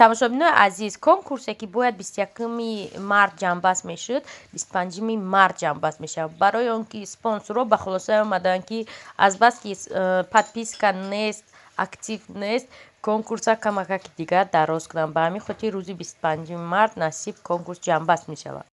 Тамошобинои азиз, конкурсе ки бояд 21 март ҷамъбаст мешуд, 25 март ҷамъбаст мешавад. Барои он ки спонсорҳо ба хулосае омаданд, ки азбаски подписка нест, актив нест, конкурса камакаки дигар дароз кунанд. Ба ҳамин хотир рӯзи 25 март насиб конкурс ҷамъбаст мешавад.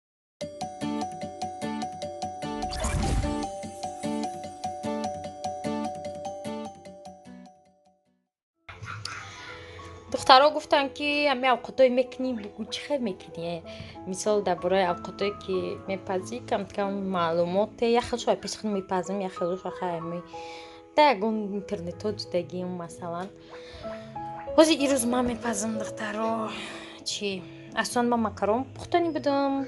Духтаро гуфтанд, ки ҳами авқотое мекунӣ, бугӯ чӣ хел мекунӣ? Мисол, дар бораи авқотое ки мепазӣ, камкам маълумоте, як хелшо пеш худ мепазим, як хелшо хай да ягон интернетҳо дидагим, масалан. Ҳозир ирӯз ман мепазим, духтаро. Чӣ? Аслан ман макарон пухтанӣ будам.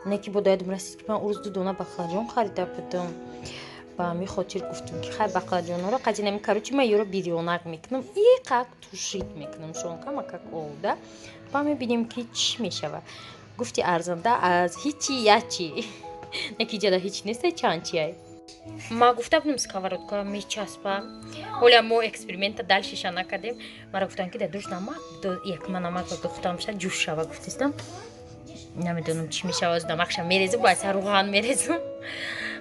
Не ки бо даядум расид, ки ман урӯз 2 дона бақлаҷон харида будам. Ба ҳамин хотир гуфтум, ки хай бақлаҷонҳоро қазинами, короче, ман ёро бирёнак мекунам, иқак тушит мекунам шон камакак овда. Ба мебинем, ки чӣ мешавад. Гуфти арзанда аз ҳичи ячи. Не ки ҷада ҳич нест, чанд чиай. Ма гуфта будам, сковородка мечаспа. Ҳоля мо эксперимента дальшеша накардем. Мара гуфтанд, ки дар душ намак, якма намак духтамша ҷӯш шава гуфтистам. Намедонам чӣ мешава, намакша мерезам, бояд равған мерезам.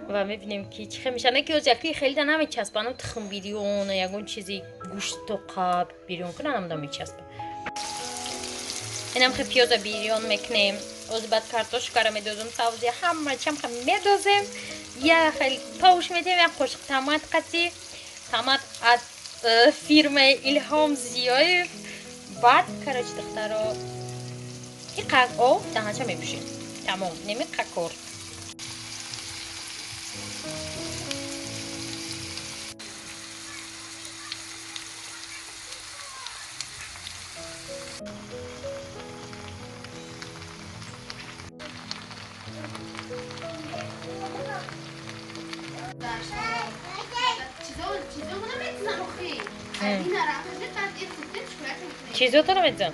Ва мебинем, ки чӣ хел мешава. Не ки оз яки хеле намечаспа, тухм бирён, ягон чизи гӯшту қаб бирён кунам, намда мечаспа. Инам хе пиёза бирён мекунем. Оз баъд картошкаро медозем, савзи ҳама чам хе медозем. Я хел товш медем, як қошиқ томат қатӣ. Томат аз фирмаи Илҳом Зиёев. Баъд, короче, духтаро, иқак об даҳанча мепӯшем. Тамом, немиқа кор. Чизото намедзан?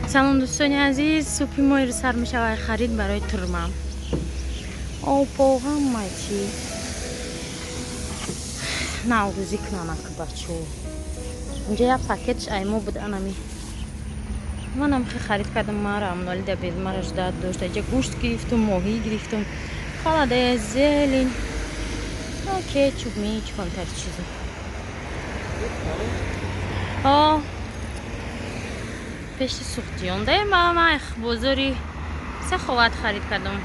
Салом, дӯстони азиз, субҳи мо ирӯз сар мешавад харид барои турма. Опо ҳама чӣ. Наврӯзӣ кунанак бачо. Инҷа як пакетш аймо буд анами. Манам хе харид кардам, мара амноли да бел мара ждат дошт. Инҷа гӯшт гирифтум, моҳӣ гирифтум, холодец, зелень, кетчуп, мечуп, ҳамтари чизо. О, пеши Суғдиён даем, ман бозори Саховат харид кардам.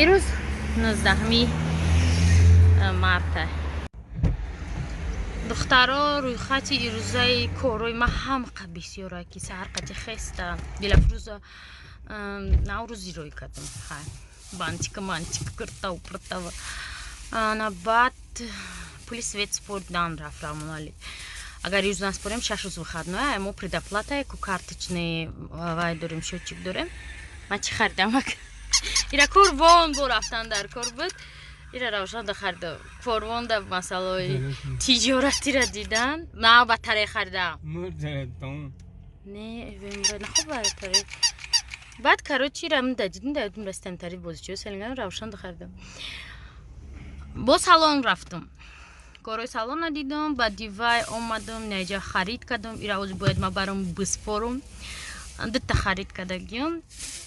Ирӯз 19 марта. Духтаро, рӯйхати ирӯзаи корҳои ман ҳамақа бисёра, ки саҳар қати хеста. Дилафрӯза наврӯзӣ рӯй кардам. Хай, бантика, мантика, киртав, пиртава. Ана баъд пули свет спордан рафт Рамонали. Агар ирӯз наспорем, 6 рӯз выходной, мо предоплата ку карточный вай дорем, счетчик дорем. Ман чӣ харидам? Ира корвон бо рафтан дар кор буд. Ира Равшан да харида. Корвон да масъалаҳои тиҷоратиро дидан. На батарея харидам. Не, нахоб батарея. Баъд, короче, рам да дидим, да дидим растам тари бозичиё селинган Равшан да харидам. Бо салон рафтам. Корҳои салона дидам, ба дивай омадам, наҷа харид кардам. Ира оз бояд ма барам биспорум. Дута харид кардагиам.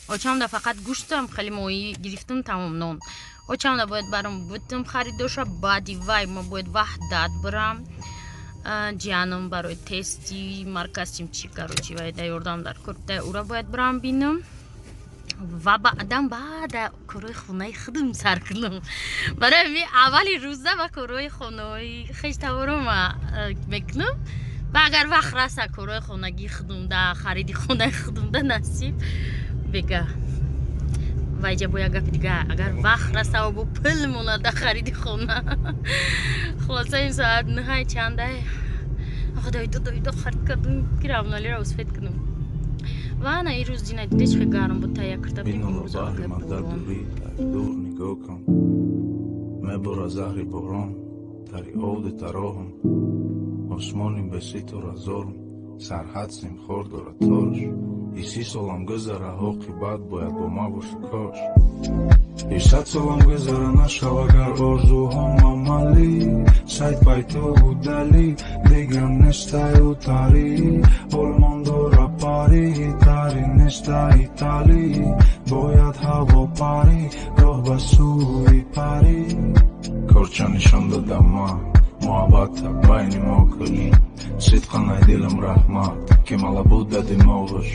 Очам да фақат гӯштам, хеле моҳӣ гирифтам, тамом нон. Очам да бояд барам бутам харид доша, баъди вай ма бояд Ваҳдат бирам. Ҷиянам барои тести марказчим чи, короче, вай да ёрдам дар кор, да ура бояд бирам бинам. Ва баъдан баъда корҳои хонаи худам сар кунам. Барои ҳамин аввали рӯза ба корҳои хонаи хештаворо ма мекунам. Ва агар вақт раса, корҳои хонагии худам да хариди хонаи худам да насиб бега. Ва иҷа бо як гапи дига, агар вақт раса бо пул монад да хариди хона. Хулоса, ин соат 9 чандай. Худойдо дойдо харид кардам, ки Равналиро успеть кунам. Ва ана ирӯз дина диде чӣ хел гарм буд, тайя карда будем имрӯз аллакай борон. Дур нигоҳ кун, мебора заҳри борон, тари овди тароҳам. Осмони беситора зорм, сарҳад симхор дорад торш. И 30 солам гузара, оқибат бояд бо ма боша кош. И 100 солам гузара, нашав агар орзуҳом амалӣ. Сайт пайто удалӣ, дигар нестаю тарӣ. Олмон дора парӣ, тари неста Италӣ. Бояд ҳаво парӣ, роҳ ба сӯи парӣ. Корча нишон додам ман, муҳаббата байни мо куш. Сидқан ай дилам раҳмат, ки мала буда димоғаш.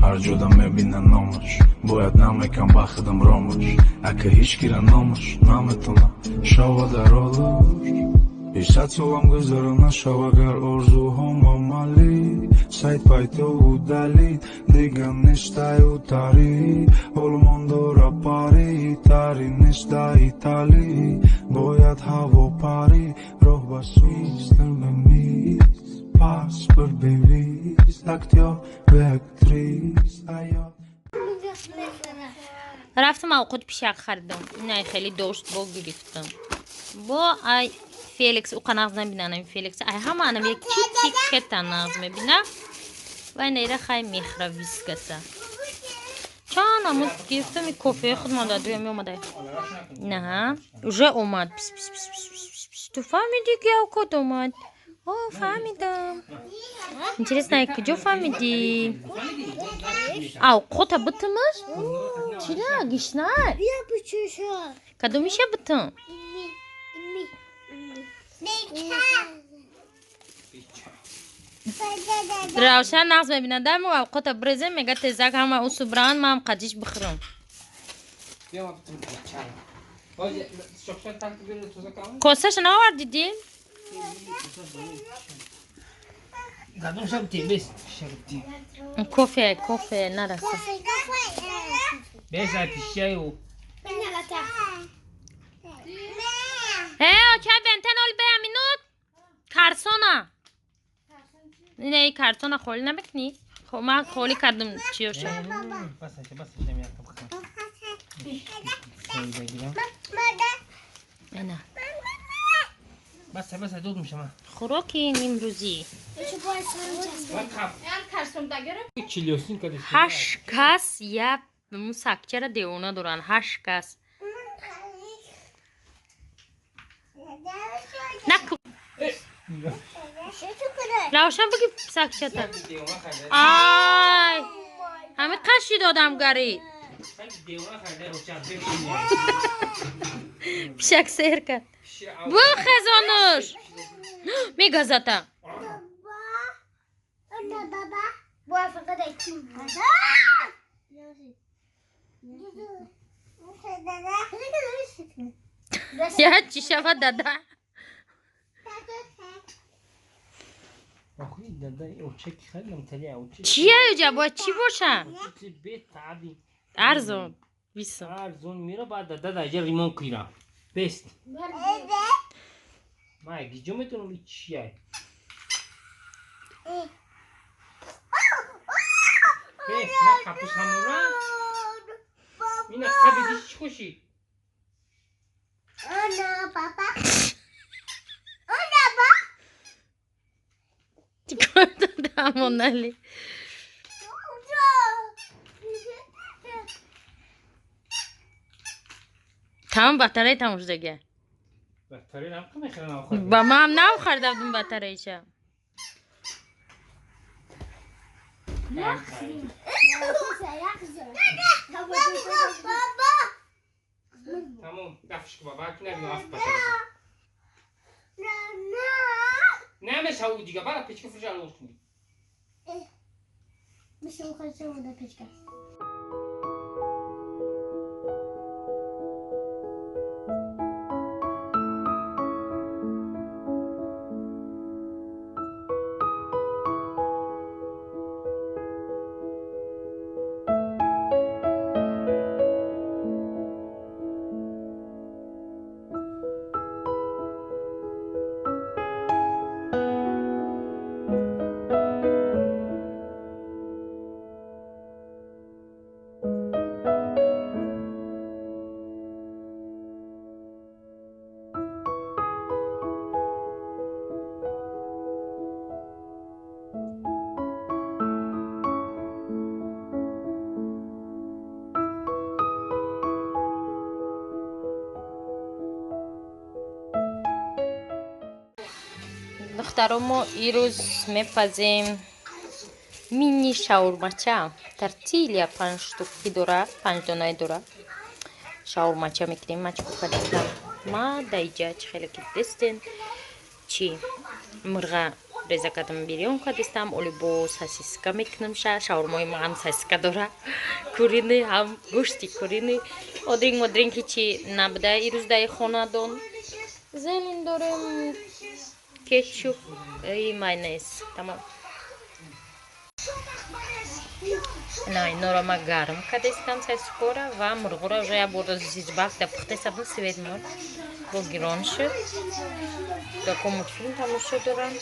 Ҳар ҷода мебина номаш, бояд намекам ба худам ромаш. Ака ҳеҷ кира номаш наметона шава дар олуш. И 100 солам гузара, нашав агар орзуҳом амалӣ. Сайт пайто удалӣ, дигар нестаю тарӣ. Олмон дора парӣ, тари неста Италӣ. Бояд ҳаво парӣ, роҳ ба сӯи миз. Паспорт бевиз, актёр бе актрис. Рафтам авқот пишак харидам. Инай хеле дошт бо гирифтам. Бо ай Феликс уқа нағз набинанам Феликс. Ай ҳама анам як китик хета нағз мебина. Вай нейра хай мехра вискаса. Чанд амуд гирифтам и кофе худ мада дуя меомадай. На, уже омад. Пис пис пис пис пис пис. Ту фаҳмидӣ ки авқот омад? О, фаҳмидам. Интересно, ай куҷо фаҳмидӣ? Авқота битимаш? Чира, гишнай? Кадомиша битим? Равшан нағз мебинад. Дар мо авқота брезем, мега тезак ҳама усубран, ман қадиш бихӯрам. Косаша наоварди дил? Кофе, кофе нараса. Э, окей, бентен оли бе минут. Карсона. Не, картона холӣ намекунӣ? Ман холӣ кардам чиёша. Ана. Хӯроки нимрӯзӣ. 8 кас як мусакчара девона доранд. 8 кас. Наку. Равшан буги писакчата. Ай! Ҳами қаши додам гари. Пишак сер кард. Бу хезонуш. Мегазата. Я чӣ шава дада? Чия юҷа бояд чӣ боша? Арзон. Висо. Арзон мира баъд дада даҷа римон кира. Бест. Ма гиҷо метонам чия? Бест, на капус ҳамура. Ина қабидиш чӣ хуши? Она папа. Она ба. Чикор дадам онали? Тамом батарея тамом шудага. Ба ман нав харидавдум батареяша. Тамом, дафш ку баба, ки набинам аф баша. Намешаву дига, бара печка фурҷа алош кунӣ. Печка. Духтаро, мо ирӯз мепазем мини шаурмача. Тортилья панҷ штуки дора, панҷ донаи дора. Шаурмача мекунем, ма чӣ кардам? Ма даиҷа чӣ хеле ки дидестен, чи мурға реза кардам, бирён кардистам, оли бо сосиска мекунам. Шаурмои ма ҳам сосиска дора, куриный, ҳам гӯшти куриный. Одринг модринг ҳичи набуда ирӯз даи хонадон. Зелень дорем, кетчуп и майонез. Тамом. На, инора ма гарм кардестам, сосискора ва мурғура уже як бор зизбак да пухтесабм, свет мурд. Бо гирон шуд. Дако мультфилм тамошо дорам.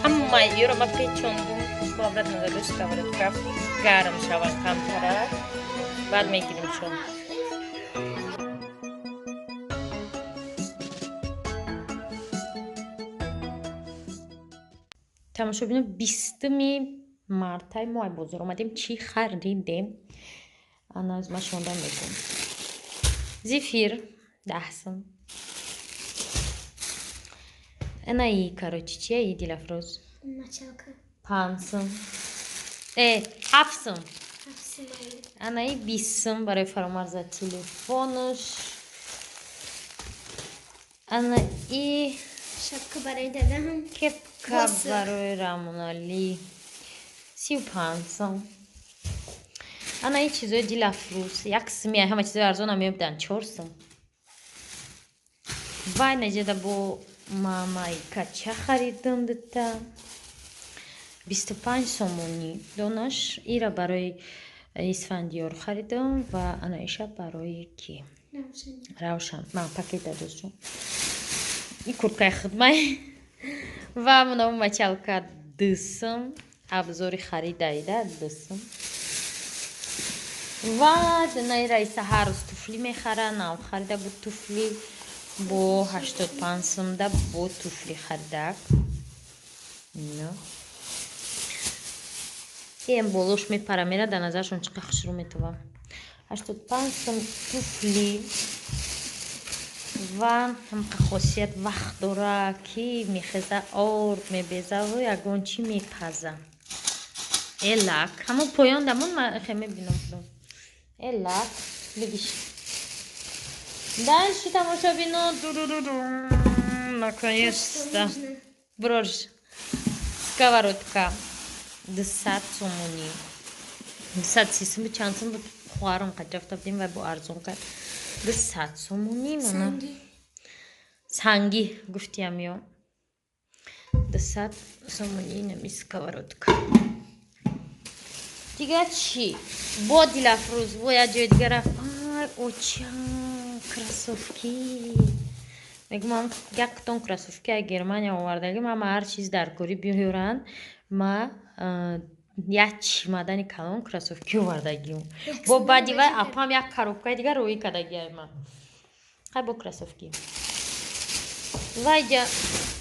Ҳамаи ёро ма печондум, бо обратно заду сковородка, гарм шавад камтара, баъд мегирим. Шон тамошобино, 20-уми мартай мо ай бозор омадем. Чӣ харидем, ана аз ма шонда мегӯм. Зефир 10 сум. Анаи, короче, чия и, Дилафрӯз? Мочалка. 5 сум, 7 сум. 7 сум. Анаи 20 сум, барои Фаромарза телефонаш. Анаи Шапка барои дадам. Кепка Боса. барои Рамоналӣ 35 сум. Анаи чизои Дилафрӯз 1 суми, ҳама чизои арзона меёбдан, 4 сум. Вай, наҷада бо мамаи кача харидам, дута 25 сомонӣ донаш. Ира барои Исфандиёр харидам ва анаиша барои ки? Равшан. Равшан. Ман пакет дадошум. И курткаи худмай ва мунаву мочалка 2 сум, абзори харидаида 2 сум. Ва наи Раиса ҳар рӯз туфли мехара, нав харида буд туфли бо 85 сумда, бо туфли харидак. Ино ем болош мепара, мера дар назаршон чӣ қадр хушрӯ метова. 85 сум туфли. Ва ҳамқа хосият вақт дора, ки мехеза, орд мебезаву ягон чӣ мепаза. Элак ҳамон поён дамон ма хе мебинам худам. Элак бигиш. Дальше, тамошобино, ду-ду-ду-ду, наконец-то Нужно. Брош, сковородка 200 сомонӣ, 230 сум, чанд сум буд, хоҳарам қад рафта будем ва бо арзон кард, 200 сомонӣ. Мана. Санги. Сангӣ гуфтиям ё 200 сомонӣ нами сковородка. Дигар чӣ? Бо Дилафрӯз бо як ҷои дига рафт. Ай, оча, кроссовки мегӯмам, як тон кроссовки аз Германия овардагӣ. Мама ҳар чиз дар корӣ биёранд, ма як чимадани калон кроссовки овардагим. Бо баъди вай апам як коробкаи дигар роӣ кардагиай ма. Хай, бо кроссовки вайҷа.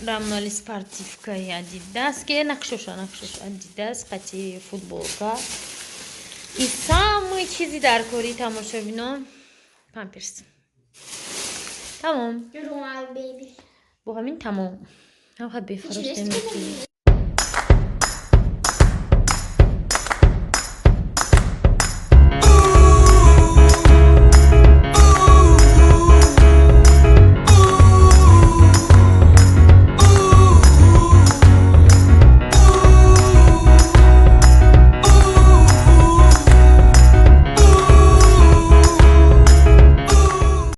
Рамали спортивкаи Адидас, ки накшоша, накшош, Адидас қати футболка. И самый чизи даркорӣ, тамошобино, памперс. Тамом. Румал беби. Бо ҳамин тамом. Ҳамхат бефарош.